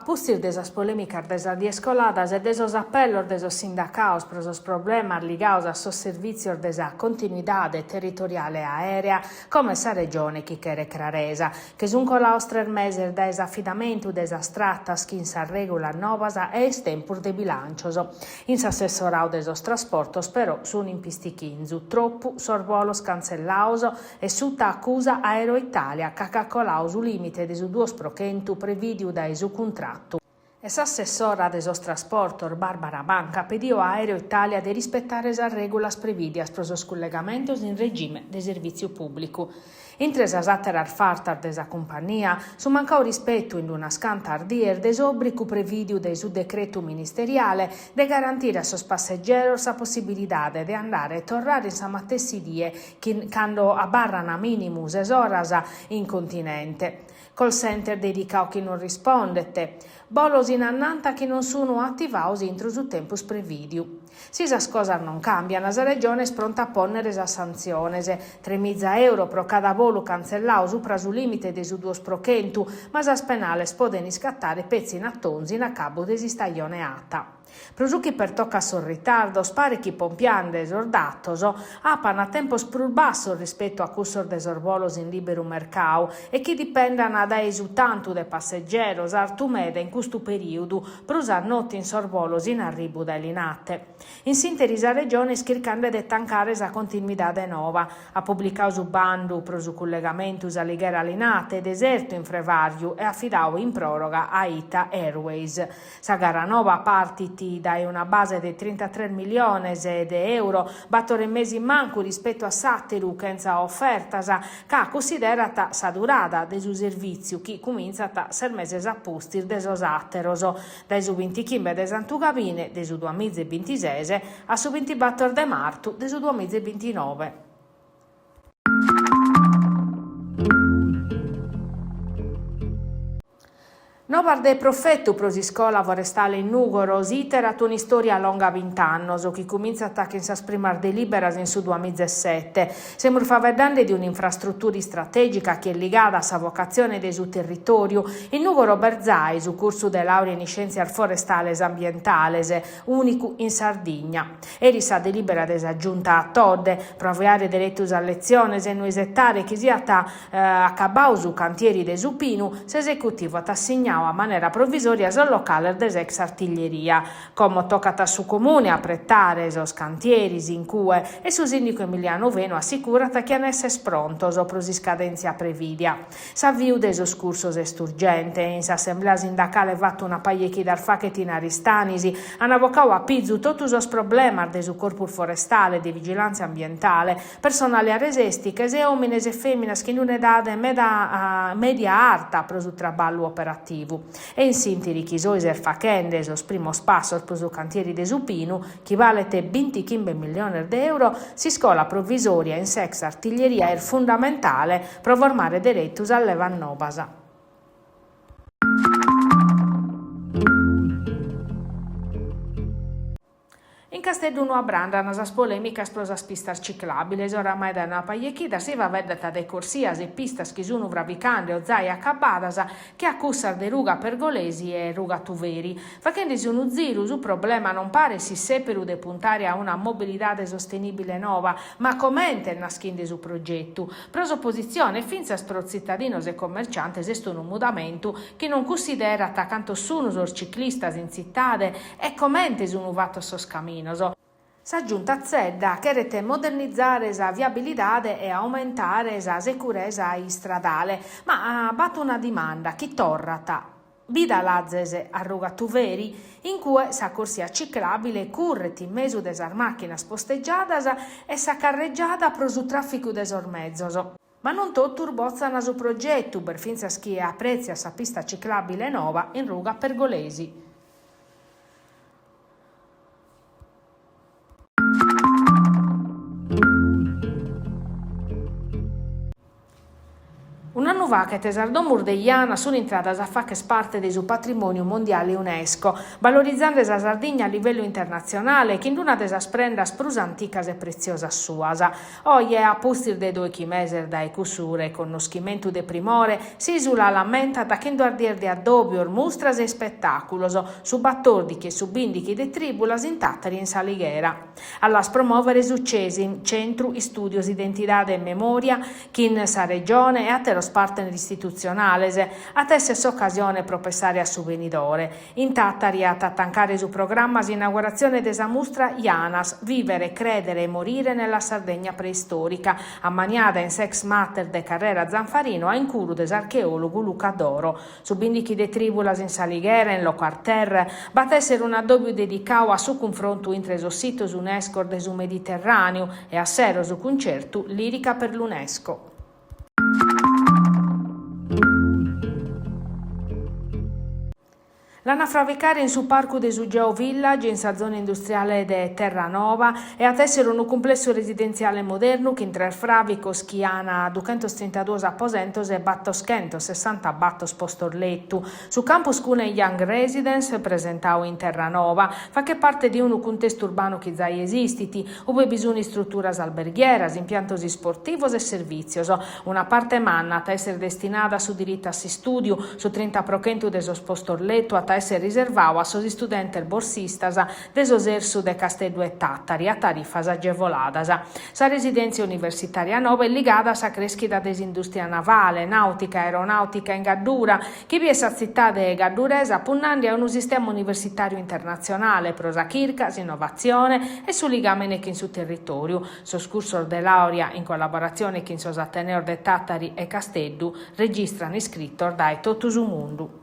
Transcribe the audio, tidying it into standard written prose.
pustis de sas polèmicas de sas dies coladas e de sos apellos de sos sindacados pro sos problemas ligados a sos servìtzios de sa continuidade territoriale aèrea, como est sa Regione chi cheret craresa. Che sunt colados tres meses dae s'afidamentu de sas tratas chin sas règulas novas e est tempus de bilàncios. In s'assessoradu de sos trasportos però sunt in pistichinzu, tropu sos bolos cantzellados e suta acusa Aeroitalia ca ch'at coladu su lìmite de su 2% prevìdiu dae su cuntratu. E s'assessora de sos trasportos Barbara Manca at pediu a Aeroitalia de rispetare sas règulas prevìdias pro sos cullegamentos in regime de servìtziu pùblicu. Intre sas àteras fartas de sa cumpannia, su mancadu rispetu in unas cantas dies de s'òbrigu prevìdiu dae su decretu ministeriale de garantire a sos passegeros sa possibilidade de andare e torrare in sa matessi die chi cando abarran mìnimu ses oras in continente. Call center dedicadu chi non rispondet. Bolos in annanta chi non sunu ativados intro su tempus prevìdiu. Si sas cosas non càmbian, sa Regione est pronta a pònnere sas santziones, tremiza euro pro cada bolu cantzelladu supra su lìmite de su 2%, ma sas penales poden iscatare petzi in atonzu in acabu de s'istajone ata. Pro su chi pertocat sos ritardos, paret chi pompiende sos datos apan tempos prus bassos rispetu a cussos de sos bolos in lìberu mercadu e chi dipendan dae su tantu de passegeros artu meda in custu perìudu, prus a note in sos bolos in arribu dae Linate. In s'ìnteri sa Regione est chirchende de tancare sa continuidade nova. At publicadu su bandu pro su cullegamentu S'Alighera-Linate, desertu in frevàrgiu e afidadu in pròroga a Ita Airways. Sa gara nova partit dae una base de trintatres milliones de euro, bator e mesu in mancu rispetu a s'àteru chentza ofertas, ca cussiderat sa durada de su servìtziu chi cumintzat ses meses a pustis de sos àteros, dae su bintichimbe de Santu Gabine de su duamiza e bintises a su bintibator de martu de su duamiza e bintinoe. Novas de profetu pro s'iscola forestale in Nùgoro, s'iterat un'istòria longa bint'annos, chi cumintzat chin sas primas delìberas in su duamizesete. Semus faeddende de un'infrastrutura istratègica chi est ligada a sa vocatzione de su territòriu. In Nùgoro b'est zai su cursu de làurea in Iscièntzias Forestales Ambientales, ùnicu in Sardigna. Eris sa delìbera de sa Giunta Todde, pro aviare deretu sas letziones e no isetare chi siat Acabadu su cantieri de su Pinu, s'esecutivu at assignadu a manera provisòria sos locales de s'ex artiglieria. Como tocat a su Comune a apretare sos cantieris in cue e su sìndicu Emiliano Fenu assicurat chi an esser prontos pro s'iscadèntzia prevìdia. S'aviu de sos cursos est urgente. In s'assemblea sindacale fata una paja 'e chidas faghet in Aristanis an bocadu a pizu totu sos problemas de su corpus forestale de vigilàntzia ambientale, Personale a resèstiches e òmines e fèminas chin un'edade meda mèdia arta pro su traballu operativu. E in s'ìnteri chi zai s'est faghende sos primos passos pro su cantieri de su Pinu, chi balet bintichimbe milliones de euro, s'iscola provisòria in s'ex artiglieria est fundamentale pro formare deretu sas levas novas. In Casteddu no abrandant sas polèmicas pro sas pistas ciclàbiles, oramai dae una paja 'e chidas si faeddat de corsias e pistas chi sunt fravicande o zai acabadas, che a cussas de Ruga Pergolesi e Ruga Tuveri. Faghende·si unu ziru, su problema non paret s'issèperu de puntare a una mobilidade sostenìbile nova, ma comente est naschinde su progetu. Pro s'opositzione e fintzas pro tzitadinos e commerciantes est unu mudamentu chi non cussiderat cantos sunt sos ciclistas in tzitade E comente sunu fatos sos caminos? Sa Giunta Zedda cheret modernizare sa viabilidade e aumentare sa securesa istradale, ma b'at una dimanda chi torrat, bida l'azes a Ruga Tuveri? In cue sa corsia ciclàbile curret in mesu de sas màchinas postegiadas e sa carregiada pro su tràficu de sos mezos. Ma non totus botzan su progetu, b'est fintzas chie aprètziat sa pista ciclàbile nova in ruga Pergolesi. Un'annu. Un'annu faghet sas Domus de Janas sunt intradas a fagher parte de su patrimòniu mondiale Unesco, balorizende sa Sardigna a livellu internatzionale chin una de sas prendas prus anticas e pretziosas suas. Oje, a pustis de doichi meses dae cussu reconnoschimentu de primore, s'ìsula l'ammentat chin duas dies de addòbios, mustras e ispetàculos, su batòrdichi e su bìndichi de trìbulas in Tàtari e in S'Alighera. A las promòvere su Cesim, Centru Istùdios Identidade e Memòria, chin sa Regione e àteros partner istitutzionales, at èssere s'ocasione pro pessare a su benidore. In Tàtari at a tancare su programma s'inauguratzione de sa mustra Janas, vivere, credere e morire nella Sardegna preistorica, ammaniada in s'ex Mater de carrera Zanfarino a incuru de s'archeòlogu Luca Doro. Su bìndichi de trìbulas in S'Alighera, in Locarterre, b'at èssere un'addòbiu dedicadu a su cunfrontu intre sos sitos unescos de su Mediterràneu e a sero su cuncertu Lirica per l'Unesco. L'an a fravicare in su parcu de su Geo Village, in sa zona industriale de Terranova, e at èssere unu cumplessu residentziale modernu chin tres fràvicos chi an duchentostrintaduos aposentos e battoschentosessantabattos postos letu. Su campus Cune Young Residence, presentadu in Terranova, faghet parte de unu cuntestu urbanu chi zai esistit, ube bi sun istruturas alberghieras, impiantos isportivos e servìtzios. Una parte manna at a èssere destinada a su diritu a s'istùdiu, su trinta pro chentu de sos postos letu at a èssere riservadu a sos istudentes borsistas de sos Ersu de Casteddu e Tàtari a tarifas agevoladas. Sa residèntzia universitària noba est ligada a sa crèschida de s'indùstria navale, nàutica e aeronàutica in Gaddura, chi biet sa tzitade gadduresa punnande a unu sistema universitàriu internatzionale pro sa chirca, s'innovatzione e su ligàmene chin su territòriu. Sos cursos de làurea, in collaboratzione chin sos Ateneos de Tàtari e Casteddu, registran iscritos dae totu su mundu.